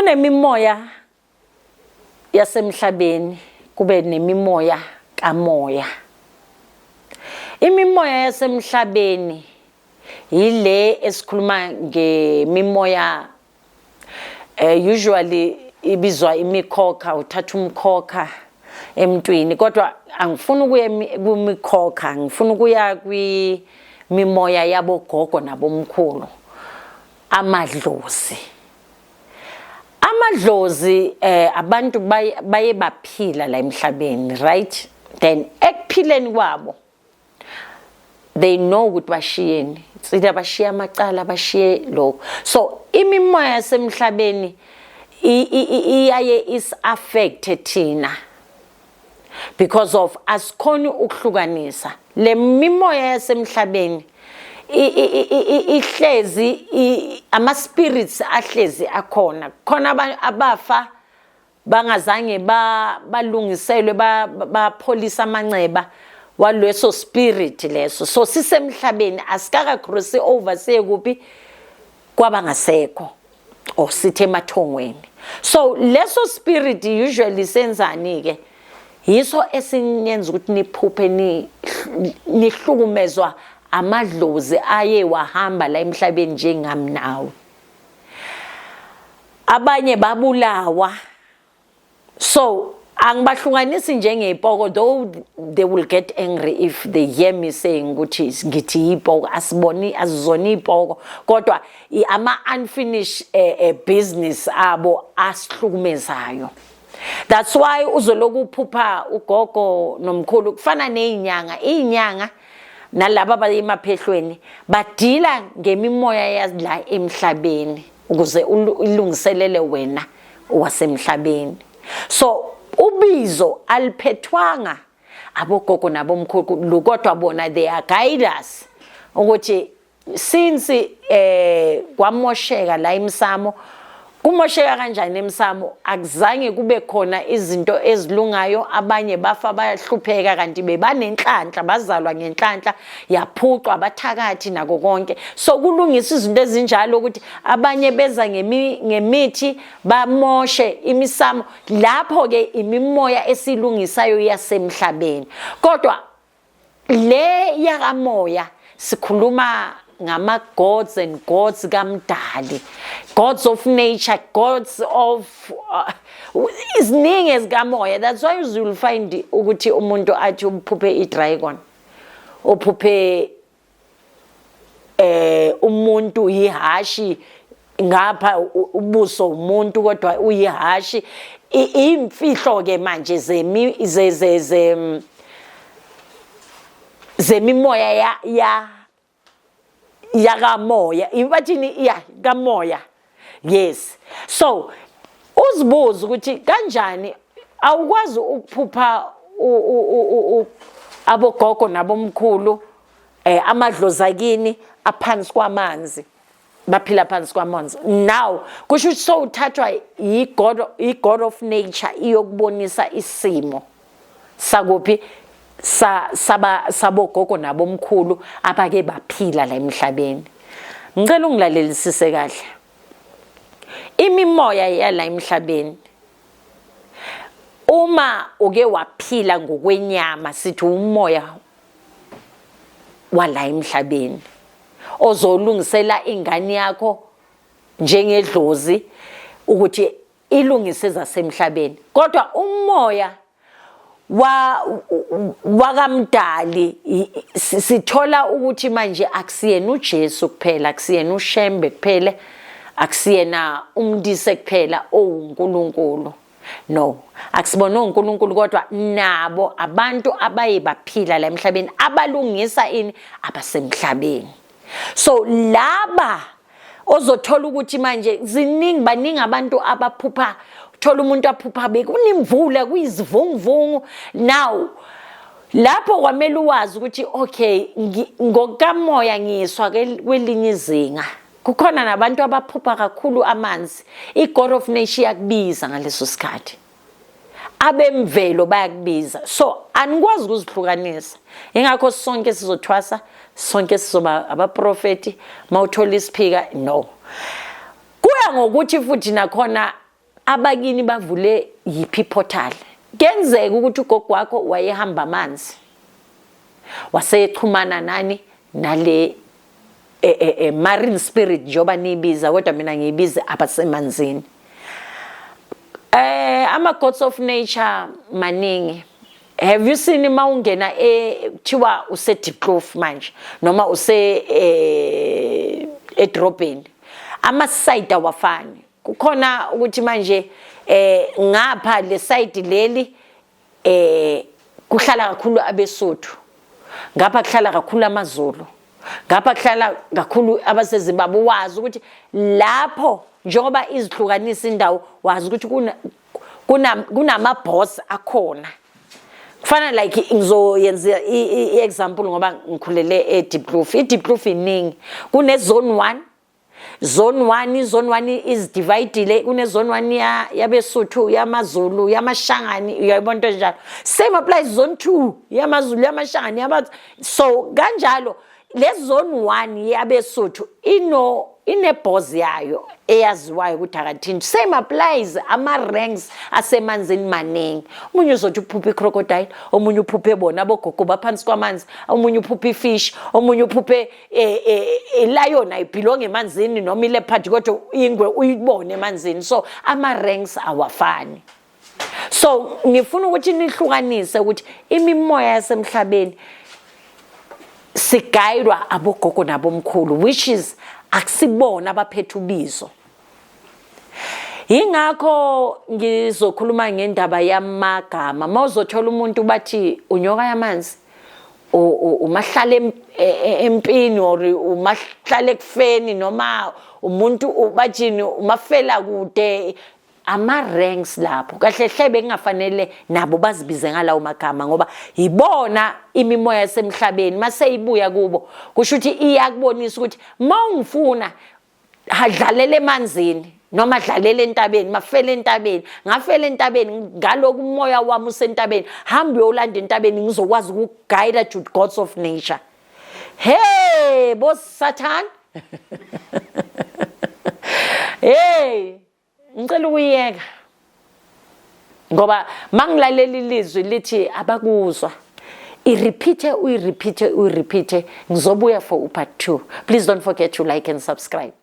Kunemimoya yasemhlabeni, kube nemimoya kamoya. Imimoya yasemhlabeni yile esikhuluma ngemimoya, usually ibizwa imikhokha, uthatha umkhokha emntwini, kodwa angifuni ukuya kwimikhokha, ngifuna ukuya kwimimoya yabogogo nabomkhulu, amadlozi. Amadlozi, abantu baye baphila la emhlabeni, right? Then ekuphileni kwabo they know ukuthi bashiyeni, it's bashiya amacala, bashiye lokho. So imimoya yasemhlabeni iyaye is-affect thina because of asikhoni ukuhlukanisa le mimoya yasemhlabeni. Ihlezi ama spirits ahlezi akhona khona, abafa bangazange balungiselwe, bapholisa amanceba waleso spirit leso. So sisemhlabeni, asikaka cross over siye kuphi, kwabangasekho or sithe emathongweni. So leso spirit usually senzani ke? Yiso esinyenza ukuthi niphuphe ni nihlukumezwa amadlozi aye wahamba la emhlabeni njengami nawe. Abanye babulawa. So angibahlukanisi njengeyipoko, though they will get angry if they hear me saying ukuthi ngithi yipoko. Asiboni, asizona ipoko, kodwa ama unfinished business abo asihlukumezayo. That's why uzoloku uphupha ugogo nomkhulu. Kufana nezinyanga, izinyanga nalabo abayemaphehlweni badila ngemimoya yala emhlabeni ukuze ilungiselele wena wasemhlabeni. So ubizo aliphethwanga abogogo nabomkhulu, kodwa bona they are guide us ukuthi since kwamosheka la emsamo. Kumosheka kanjani emsamo? Akuzange kube khona izinto ezilungayo, abanye bafa, bayahlupheka, kanti bebanenhlanhla, bazalwa ngenhlanhla, yaphucwa abathakathi nako konke. So kulungisa izinto ezinjalo ukuthi abanye beza ngemithi bamoshe imisamo. Lapho ke imimoya esilungisayo yasemhlabeni, kodwa le yakamoya sikhuluma ngama gods and gods kamdali, gods of nature, gods of iziningi ezikamoya. That's why you will find ukuthi umuntu athi uphuphe i-dragon, uphuphe umuntu yihashi ngapha, ubuso umuntu kodwa uyihashi. Imfihlo ke manje zemi ze ze ze zemimoya ya yakamoya, bathini, ya kamoya, yes. So uzibuza ukuthi kanjani awukwazi ukuphupha abogogo nabomkhulu, amadlozi akini aphansi kwamanzi, baphila phansi kwamanzi. Now kusho ukuthi sowuthathwa i-god of nature iyokubonisa isimo sakuphi, sa saba sabogogo nabomkhulu abake baphila la emhlabeni. Ngicela ungilalelisise kahle. Imimoya yala emhlabeni, uma uke waphila ngokwenyama, sithi umoya wala emhlabeni ozolungisela ingane yakho njengedlozi ukuthi ilungise zasemhlabeni, kodwa umoya wa wakamdali sithola ukuthi manje akusiyena uJesu kuphela, akusiyena uShembe kuphela, akusiyena umndise kuphela owuNkulunkulu. No, akusibona uNkulunkulu, kodwa nabo abantu abaye baphila la emhlabeni abalungisa ini abasemhlabeni. So laba ozothola ukuthi manje ziningi, baningi abantu abaphupha, thola umuntu aphupha bekunemvula, kuyizivunguvungu. Now lapho kwamele uwazi ukuthi okay, ngokamoya ngiyiswa kwelinye izinga. Kukhona nabantu abaphupha kakhulu amanzi, i-god of nature iyakubiza ngaleso sikhathi, abemvelo bayakubiza. So anikwazi ukuzihlukanisa, ingakho sonke sizothwasa, sonke sizoba abaprofeti. Mawuthola isiphika, no, kuya ngokuthi futhi nakhona Abakini bavule yiphi portal? Kenzeka ukuthi ugogo wakho wayehamba amanzi, wasexhumana nani nale marine spirit njengoba niyibiza, kodwa mina ngiyibiza abasemanzini. Ama gods of nature maningi. Have you seen mawungena kuthiwa use Diepkloof manje noma use edrobheni, ama side awafani. Kukhona ukuthi manje ngapha le side leli kuhlala kakhulu abeSotho, ngapha kuhlala kakhulu amaZulu, ngapha kuhlala kakhulu abaseZimbabwe. Wazi ukuthi lapho njengoba izihlukanisa indawo, wazi ukuthi kunama boss akhona. Kufana like ngizoyenza i-example ngoba ngikhulele eDiepkloof. IDiepkloof iningi, kune zone 1, zone 1, zone 1 is divided, kune zone 1 yabeSuthu, yamaZulu, yamaShangani, uyayibona into enjalo. Same applies zone 2, yamaZulu, yamaShangani, yaba so kanjalo. Le zone 1 yabeSuthu ine boss yayo eyaziwayo ukuthi akathinti. Same applies ama ranks asemanzini maningi. Omunye uzothi uphuphe i-crocodile, omunye uphuphe bona abogogo baphansi kwamanzi, omunye uphuphe i-fish, omunye uphuphe i-lion ayi-belong emanzini noma i-leopard, kodwa ingwe uyibone emanzini. So ama ranks awafani. So ngifuna ukuthi nihlukanise ukuthi imimoya yasemhlabeni sigayidwa abogogo nabomkhulu, which is akusibona abaphethe ubizo. Ingakho ngizokhuluma ngendaba yamagama. Mawuzothola umuntu bathi unyoka yamanzi, umahlala empini or umahlala ekufeni, noma umuntu bathini, umafela kude, ama-ranks lapho kahle hle bekungafanele nabo bazibize ngalawo magama, ngoba yibona imimoya yasemhlabeni. Mase ibuya kubo, kusho ukuthi iyakubonisa ukuthi mawungifuna hadlalela emanzini noma dlalela entabeni, mafela entabeni, ngafela entabeni, ngalokhu umoya wami usentabeni, hamba uyolanda entabeni, ngizokwazi ukuguide to gods of nature. Hey, bo Satan, hey, ngicela ukuyeka ngoba mangilalela ilizwi lithi abakuzwa. I-repeat, uyi-repeat, uyi-repeat. Ngizobuya for u-part 2. Please don't forget to like and subscribe.